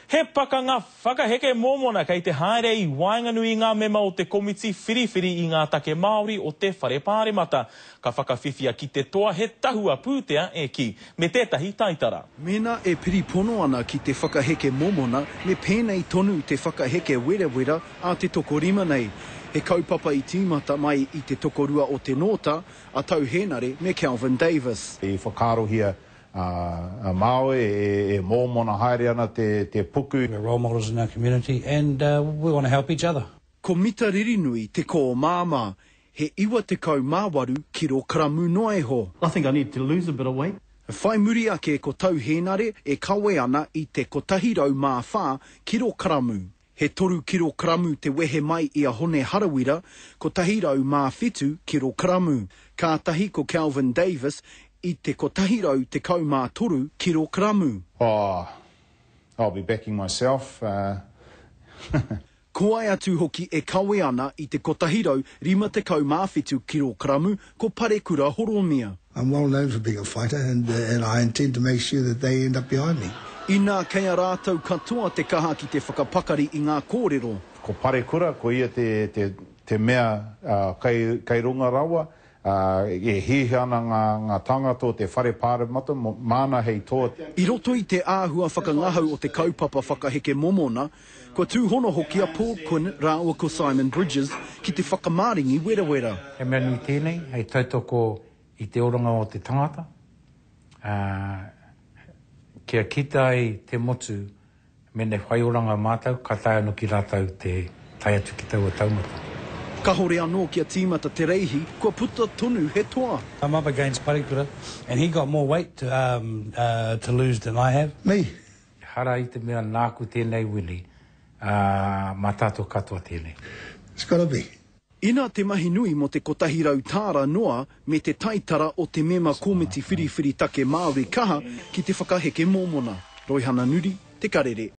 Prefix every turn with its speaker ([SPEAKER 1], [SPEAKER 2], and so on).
[SPEAKER 1] He pakanga whakaheke mōmona kei te haere i waenganui i ngā mema o te komiti whiriwhiri i ngā take Māori o te Whare Pāremata. Ka whakawhiwhia ki te toa he tahua pūtea e kī, me tētahi taitara.
[SPEAKER 2] Mēnā e piripono ana ki te whakaheke mōmona, me pēnei tonu te whakaheke werawera a te tokorima nei. He kaupapa i tīmata mai i te tokorua o Te Nōta, a Tau Hēnare me Kelvin Davis.
[SPEAKER 3] I whakaarohia A Māui, e mōmona haere ana te puku.
[SPEAKER 4] We're role models in our community and we want to help each other.
[SPEAKER 2] Ko Mita Ririnui te kōmāmā, he 98 kirokaramu noa iho.
[SPEAKER 5] I think I need to lose a bit of weight.
[SPEAKER 2] Whai muri ake ko Tau Hēnare e kawe ana i te 104 kirokaramu. He toru kirokaramu te wehe mai i a Hone Harawira, 107 kirokaramu. Kātahi ko Kelvin Davis i te 113 kirokaramu.
[SPEAKER 3] Oh, I'll be backing myself.
[SPEAKER 2] Ko wai atu hoki e kawe ana i te 157 kirokaramu ko Parekura Horomia.
[SPEAKER 6] I'm well known for being a fighter and and I intend to make sure that they end up behind me.
[SPEAKER 2] Inā kei a rātou katoa te kaha ki te whakapakari i ngā kōrero.
[SPEAKER 3] Ko Parekura, ko ia te, te, te mea kei, kei runga rawa, ā, e hiahia ana ngā, ngā tāngata o te Whare Pāremata, māna hei toa.
[SPEAKER 2] I roto i te āhua whakangahau o te kaupapa whakaheke momona, Kua tūhono hoki a Paul Quinn rāua ko Simon Bridges ki te whakamaringi werawera.
[SPEAKER 4] He mea nui tēnei hei tautoko i te oranga o te tangata, ā, kia kite ai te motu mēnā e whai oranga mātou, ka taea anō ki rātou te tae atu ki taua taumata.
[SPEAKER 2] Kahore anō kia tīmata te reihi, kua puta tonu he toa.
[SPEAKER 4] I'm up against Parekura and he got more weight to lose than I have.
[SPEAKER 6] Me.
[SPEAKER 4] Ehara i te mea nāku tēnei wini, ā, mā tātou katoa tēnei.
[SPEAKER 6] It's gotta be.
[SPEAKER 2] Ina te mahi nui mō te 100 tāra noa me te taitara o te mema Komiti Whiriwhiri Take Māori kaha ki te whakaheke mōmona. Roihana Nuri, Te Karere.